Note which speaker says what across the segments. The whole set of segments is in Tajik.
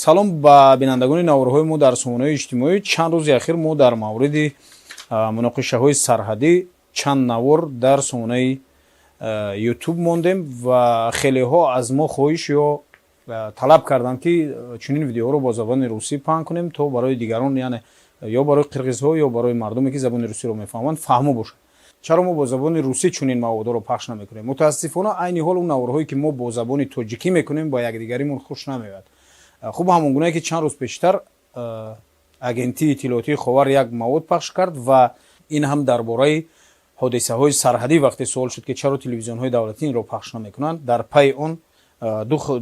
Speaker 1: Салом ба бинандагони наворҳои мо дар сомонаҳои иҷтимоӣ. Чанд рӯзи ахир мо дар мавриди муноқишаҳои сарҳадӣ чанд навор дар сомонаи ютуб мондем ва хелеҳо аз мо хоҳиш ё талаб карданд, ки чунин видеоҳоро бо забони русӣ паҳн кунем, то барои дигарон, яъне ё барои қирғизҳо, ё барои мардуме, ки забони русиро мефаҳманд, фаҳмо бошад. Чаро мо бо забони русӣ чунин маводҳоро пахш намекунем? Мутаассифона, айни ҳол он наворҳое, ки мо бо забони тоҷикӣ мекунем, ба якдигаримон хуш намеояд. Хуб, ҳамон гунае ки чанд рӯз пештар агентии иттилоотии Ховар як мавод пахш кард ва ин ҳам дар бораи ҳодисаҳои сарҳадӣ. Вақте суол шуд, ки чаро телевизионҳои давлатӣ инро пахш намекунанд, дар пайи он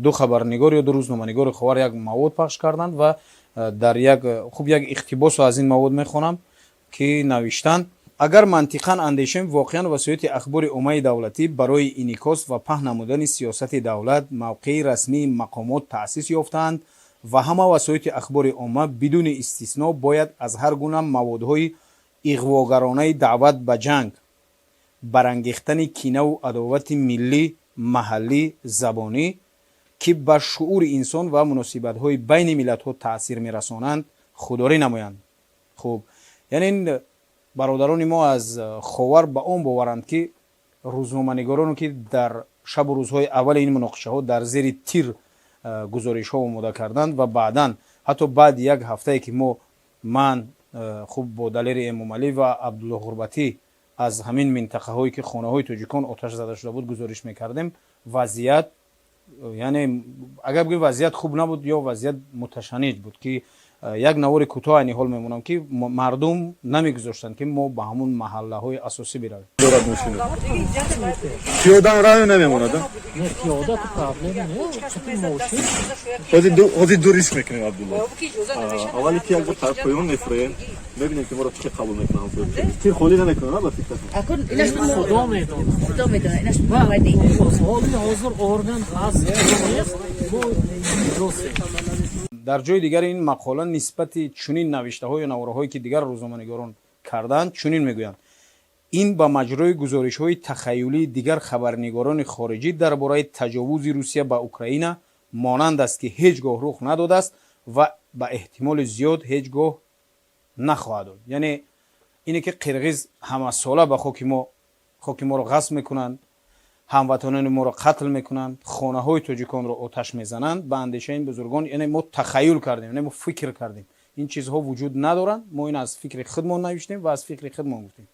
Speaker 1: ду хабарнигор ё ду рӯзноманигори Ховар як мавод пахш карданд ва дар як, хуб, як иқтибосо аз ин мавод мехонам, ки навиштанд: «Агар мантиқан андешем, воқеан васоити ахбори оммаи давлатӣ барои инъикос ва паҳн намудани сиёсати давлат, мавқеи расмии мақомот таъсис ёфтаанд ва ҳама васоити ахбори омма бидуни истисно бояд аз ҳар гуна маводҳои иғвогаронаи даъват ба ҷанг, барангехтани кинаву адовати миллӣ, маҳаллӣ, забонӣ, ки ба шуъури инсон ва муносибатҳои байни миллатҳо таъсир мерасонанд, худдорӣ намоянд». Хуб, яъне ин бародарони мо аз Ховар ба он боваранд, ки рӯзноманигороне, ки дар шабу рӯзҳои аввали ин муноқишаҳо дар зери тир гузоришҳо омода карданд ва баъдан, ҳатто баъди як ҳафтае, ки мо, ман, хуб, бо Далери Эмомалӣ ва Абдулло Ғурбатӣ аз ҳамин минтақаҳое, ки хонаҳои тоҷикон оташ зада шуда буд, гузориш мекардем, вазъият, яъне агар бигӯем, вазъият хуб набуд ё вазъият муташанниҷ буд, ки як навори кӯтоҳ айни ҳол мемонам, ки мардум намегузоштанд, ки мо ба ҳамун маҳаллаҳои асосӣ биравем.
Speaker 2: Дорад мошина. Пиёдаам раё намемонад.
Speaker 3: Пиёда то проблема не, мошин.
Speaker 2: Ҳозир ду риск мекунем, Абдулло. Аввали ки як бор тараф поён мефуроем, мебинем, ки моро чӣ қабул мекунанд. Тир холӣ намекунанд, ба фикратон?
Speaker 3: Худо медонад.
Speaker 4: Худо медонад. Инаш боварӣ.
Speaker 3: Ҳоли ҳозир орган ҳаст, нест, мо ҷосем.
Speaker 1: Дар ҷои дигари ин мақола нисбати чунин навиштаҳо ё наворҳое, ки дигар рӯзноманигорон карданд, чунин мегӯянд: «Ин ба маҷрои гузоришҳои тахаюлии дигар хабарнигорони хориҷӣ дар бораи таҷовузи Русия ба Украина монанд аст, ки ҳеҷ гоҳ рух надодааст ва ба эҳтимоли зиёд ҳеҷ гоҳ нахоҳад дод». Яъне ине ки қирғиз ҳамасола ба хоки мо, хоки моро ғасб мекунанд, ҳамватанони моро қатл мекунанд, хонаҳои тоҷиконро оташ мезананд, ба андешаи ин бузургон, яъне мо тахаюл кардем, яъне мо фикр кардем, ин чизҳо вуҷуд надоранд, мо ин аз фикри худмон навиштем ва аз фикри худмон гуфтем,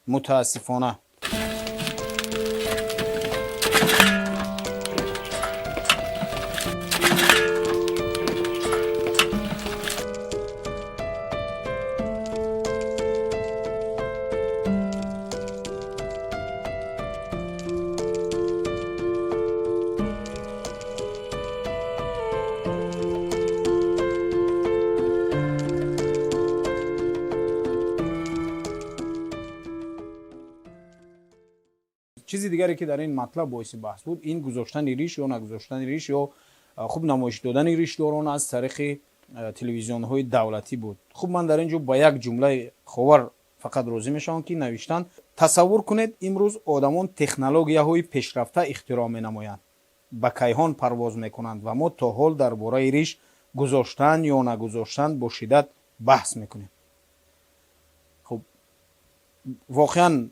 Speaker 1: мутаассифона. Чизи дигаре, ки дар ин матлаб боиси баҳс буд, ин гузоштани риш ё нагузоштани риш ё, хуб, намоиш додани ришдорон аз тариқи телевизионҳои давлатӣ буд. Хуб, ман дар ин ҷо ба як ҷумлаи Ховар фақат розӣ мешавам, ки навиштанд: «Тасаввур кунед, имрӯз одамон технологияҳои пешрафта ихтироъ менамоянд, ба кайҳон парвоз мекунанд ва мо то ҳол дар бораи риш гузоштан ё нагузоштан бо шиддат баҳс мекунем». Хуб, воқеан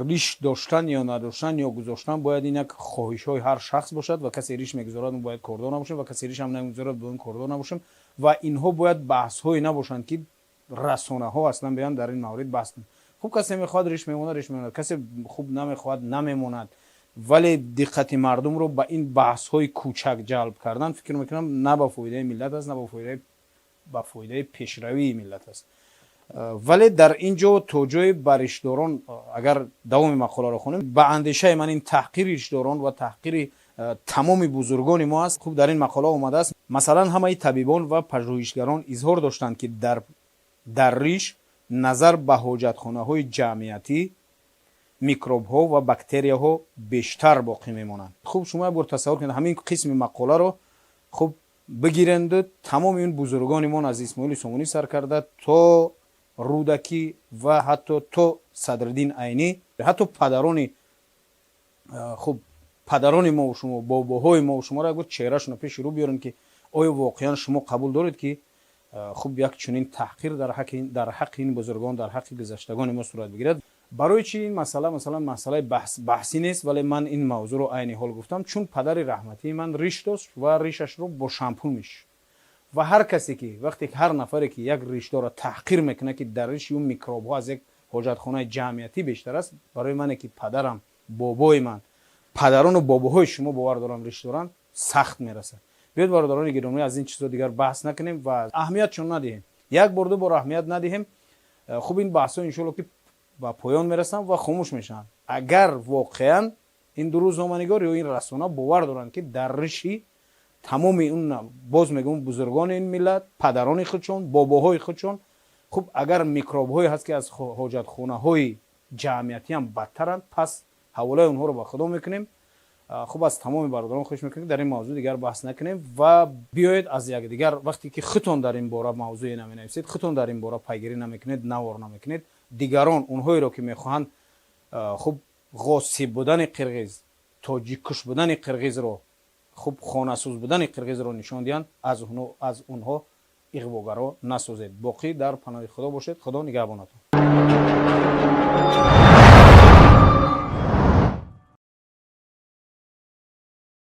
Speaker 1: риш доштан ё надоштан ё гузоштан бояд ин як хоҳишҳои ҳар шахс бошад ва касе риш мегузорад, бояд кордор набошем ва касе ришам намегузорад, бо ин кордор набошем ва инҳо бояд баҳсҳое набошанд, ки расонаҳо аслан биёянд, дар ин маврид баҳс кунанд. Хуб, касе мехоҳад, риш мемонад, риш мемонад, касе, хуб, намехоҳад, намемонад, вале диққати мардумро ба ин баҳсҳои кӯчак ҷалб кардан, фикр мекунам, на ба фоидаи миллат аст, на ба фоидаи пешравии миллат аст. Вале дар ин ҷо то ҷои ба ришдорон, агар давоми мақоларо хонем, ба андешаи ман, ин таҳқири ришдорон ва таҳқири тамоми бузургони мо аст. Хуб, дар ин мақола омадааст: масалан, ҳамаи табибон ва пажӯҳишгарон изҳор доштанд, ки дар риш назар ба ҳоҷатхонаҳои ҷамъиятӣ микробҳо ва бактерияҳо бештар боқӣ мемонанд. Хуб, шумо як бор тасаввур кунед, ҳамин қисми мақоларо, хуб, бигиренду тамоми ин бузургони мо, аз Исмоили Сомонӣ сар карда то Рӯдакӣ ва ҳатто то Садриддин Айнӣ, ҳатто падарони, хуб. Падарони мову шумо, бобоҳои мову шуморо як бор чеҳрашонро пеши рӯ биёрем, ки оё воқеан шумо қабул доред, ки хуб, як чунин таҳқир дар ҳаққи ин бузургон, дар ҳаққи гузаштагони мо сурат бигирад? Барои чи ин масъала, масалан, масъалаи баҳсӣ нест, вале ман ин мавзӯъро айни ҳол гуфтам? Чун падари раҳматии ман риш дошт ва ришашро бо шампун мешуд. Ва ҳар касе ки, вақте ҳар нафаре ки як ришдорро таҳқир мекунад, ки дар риши ӯ микробҳо аз як ҳоҷатхонаи ҷамъиятӣ бештар аст, барои мане ки падарам, бобои ман, падарону бобоҳои шумо, бовар дорам, риш доранд, сахт мерасад. Биёед, бародарони гиромӣ, аз ин чизо дигар баҳс накунем ва аҳамиятшон надиҳем, як бор, ду бор аҳамият надиҳем. Хуб, ин баҳсҳо, иншоалло, ки ба поён мерасанд ва хомӯш мешаванд, агар воқеан ин ду рӯзноманигор ё ин расона бовар доранд, ки дар риши тамоми он, боз мегӯм, бузургони ин миллат, падарони худшон, бобоҳои худшон, хуб, агар микробҳое ҳаст, ки аз ҳоҷатхонаҳои ҷамъиятӣ ҳам бадтаранд, пас ҳаволаи онҳоро ба Худо мекунем. Хуб, аз тамоми бародарон хоҳиш мекунем, дар ин мавзӯъ дигар баҳс накунем ва биёед аз якдигар. Вақте ки худтон дар ин бора мавзӯе наменависед, худтон дар ин бора пайгирӣ намекунед, навор намекунед, дигарон, онҳоеро ки мехоҳанд, хуб, ғосиб будани қирғиз, тоҷиккуш будани қирғизро, хуб, хонасӯз будани қирғизро нишон диҳанд, аз онҳо иғвогаро насозед. Боқӣ дар паноҳи Худо бошед. Худо нигаҳбонатон.